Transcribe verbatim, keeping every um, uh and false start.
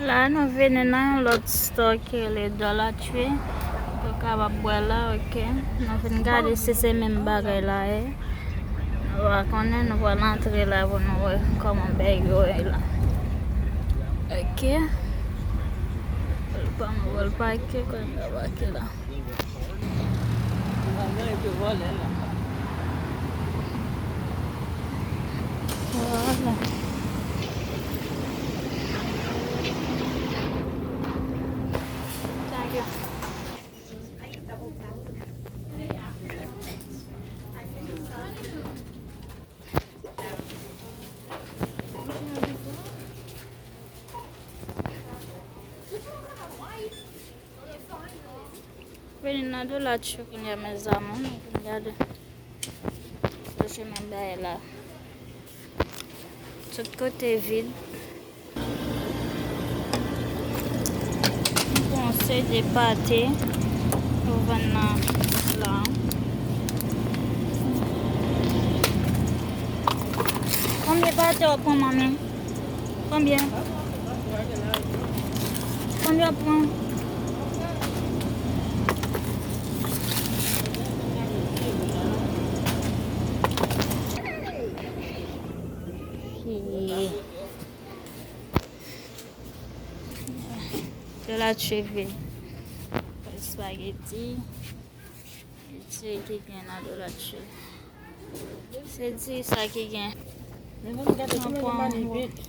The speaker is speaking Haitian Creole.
La, nou vini nan yon lòt store ki rele Dollar Tree. Ou kapab wè la, ok. Nou vin gade si se menm bagay la ye. Nou pa konnen, nou pral antre la pou nou wè kòman bèg yo ye la. Ok. Pòl pa m, pòl pake, kòman yo pake la. Vwala. Vini nan Dollar Tree kounye a, mezanmi, nou vin gade. Sa se menm bagay la. Tout kote vid. M pran yon seri de pate pou vann nan la. Konbyen pate w ap pran, manmi? Konbyen? Konbyen w ap pran? Dollar Tree vin. Espageti. Diri ki gen nan Dollar Tree. Se diri sa ki gen. Mezanmi, gade koulè de manmi vèt.